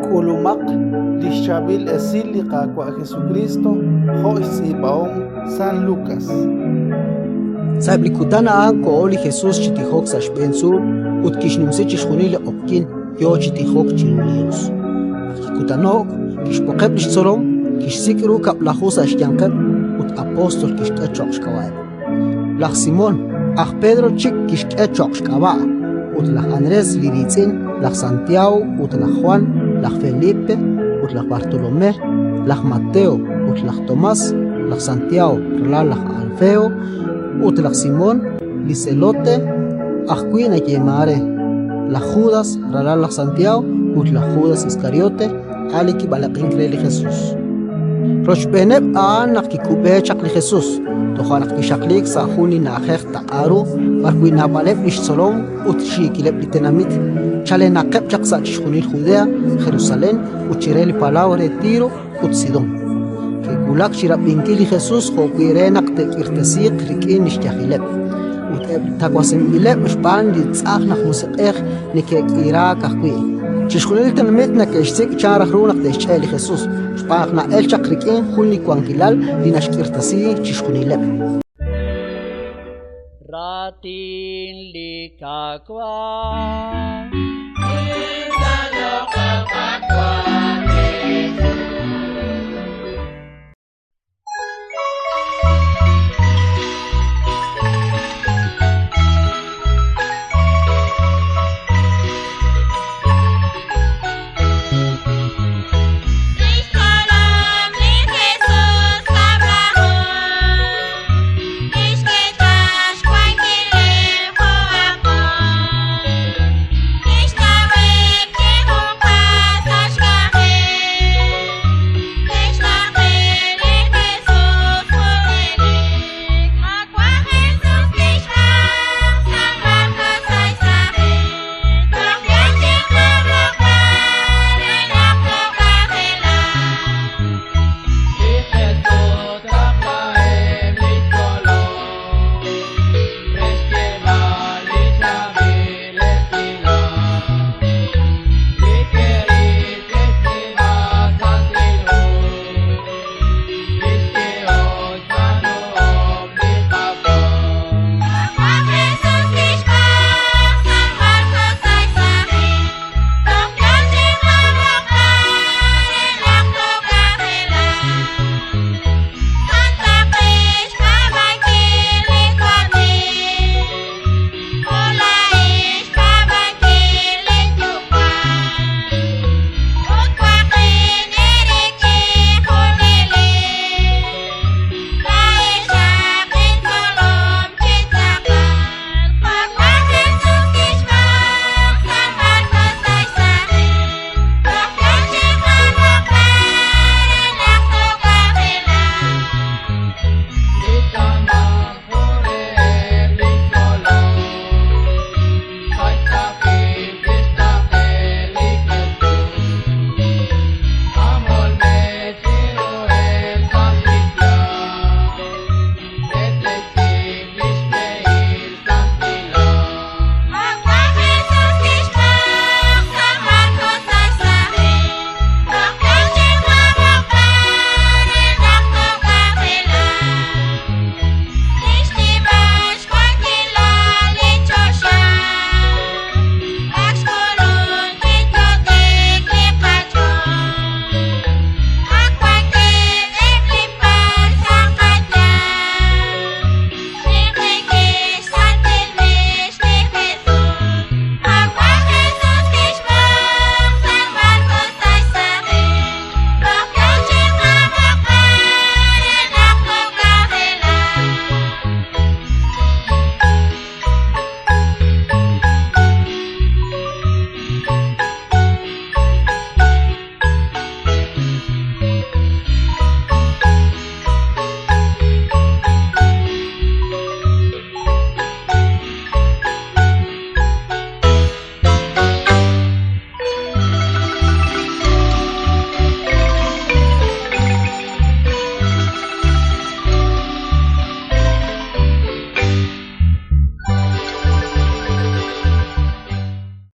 K'ulumaq li xChaab'il Esil li Qaawa' Jesukriist jo' xtz'iib'ahom San Lukas. Sa'eb' li kutan a'an koho li Jesus chi tijok sa' xb'een tzuul ut kixnumsi chixjunil li q'oqyink yo chi tijok chiru li Yos. Naq kikutano'k, kixb'oqeb' li xtzolom, kixsik' ru kab'laju sa' xyanqeb' ut apóstol kixk'e cho'q xk'ab'a'eb'. Laj Simón, aj Pedro chik kixk'e cho'q xk'ab'a', ut laj Andrés li riitz'in, laj Santiago ut laj Jwan, laj Felipe ut laj Bartolomé, laj Mateo ut laj Tomás, laj Santiago ralal laj Alfeo, ut laj Simón li Zelote ajwi' nayeemank re, laj Judas ralal laj Santiago ut laj Judas Iskariote a' li kib'alaq'ink re li Jesus. Rochb'eeneb' a'an naq kikub'e chaq li Jesus, toja' naq kixaqliik sa' jun li na'ajej taq'a ru b'arwi' naab'aleb' li xtzolom ut xiikileb' li tenamit chalenaqeb' chaq sa' chixjunil Judea, Jerusalén ut chire li palaw re Tiro ut Sidón. Ke'wulak chi rab'inkil li Jesus jo'wi' re naq te'k'irtesiiq rik'in li xyajileb'. Ut eb' li tawasinb'ileb' xb'aan li tz'ajn aj musiq'ej neke'k'iraak ajwi'. Chixjunil li tenamit neke'xsik' chan raj ru naq te'xch'e' li Jesus, xb'aan naq na'elk chaq rik'in jun li wankilal li naxk'irtasi chixjunileb'. Raatin li Qaawa'.